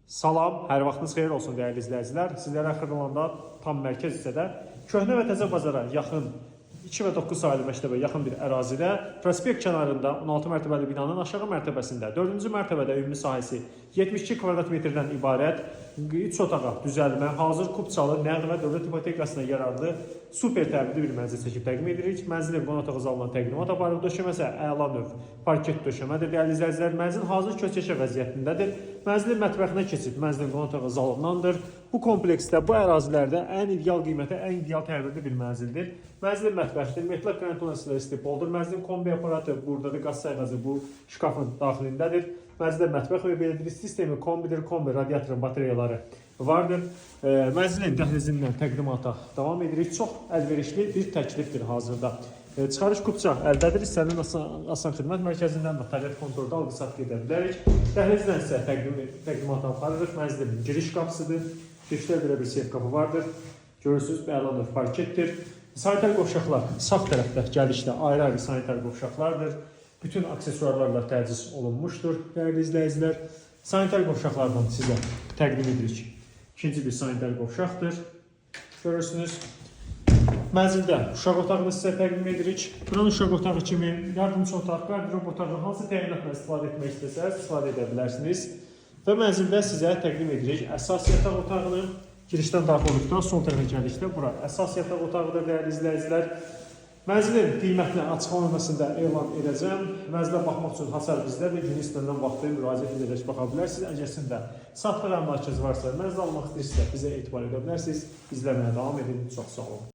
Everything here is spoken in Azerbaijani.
Salam, hər vaxtınız xeyir olsun dəyərli izləyicilər. Sizlərə Xırdalanda tam mərkəz hissədə Köhnə və Təzə bazara yaxın 2 və 9 sayılı məktəbə yaxın bir ərazidə, prospekt kənarında 16 mərtəbəli binanın aşağı mərtəbəsində, 4-cü mərtəbədə ümumi sahəsi 72 kvadrat metrdən ibarət 3 otağa düzəlmə, hazır kupçalı, nəqd və dövlət ipotekasına yararlı super təmirli bir mənzil çəkib təqdim edirik. Mənzilin qonaq otağı zalından təqdimat aparıb, döşəməsi əla növ parket döşəmədir. Dəyərli izləyicilər, mənzil hazır köçəşə vəziyyətindədir. Mənzilin mətbəxinə keçid mənzilin qonaq otağı zalındandır. Bu kompleksdə, bu ərazilərdə ən ideal qiymətə, ən ideal təmirli bir mənzildir. Mənzilin mətbəxidir, metlaq qranit istipoldur. Mənzilin kombi aparatı buradadır, qaz sayğacı bu şkafın daxilindədir. Mənzildə mətbəx mebelidir, sistemi kombidir, kombi radiatorun batareyaları vardır. Mənzilin dəhlizindən təqdimata davam edirik. Çox əlverişli bir təklifdir hazırda. Çıxarış kupça əldədir. Hissənin asan xidmət mərkəzindən notariat kontorda alqı-satqı edə bilərik. Dəhlizdən isə təqdimata aparırıq. Mənzilin giriş qapısıdır. Girişdə belə bir seyf qapı vardır. Görürsünüz, əla növ parketdir. Sanitar qovşaqlar sağ tərəfdə gəlişdə ayrı-ayrı sanitar qovşaqlardır. Bütün aksesuarlarla təchiz olunmuşdur, dəyərli izləyicilər. Sanitar qovşaqlardan sizə təqdim edirik. İkinci bir sanitar qovşaqdır. Görürsünüz. Mənzildə uşaq otağını sizə təqdim edirik. Buranın uşaq otağı kimi yardımçı otaq, qardırob otağı hansı təyinatla istifadə etmək istəsəniz istifadə edə bilərsiniz. Və mənzildə sizə təqdim edirik əsas yataq otağını. Girişdən daxil olduqda sol tərəfə gəldikdə bura əsas yataq otağıdır, dəyərli izləyicilər. Mənzilin qiymətini açıqlama növbəsində elan edəcəm. Mənzilə baxmaq üçün hasar bizdədir. Günün istənilən vaxtı müraciət edərək baxa bilərsiniz. Əgər sizin də satlıq əmlakınız varsa, mənzil almaq istəyirsinizsə bizə etibar edə bilərsiniz. İzləməyə davam edin. Çox sağ olun.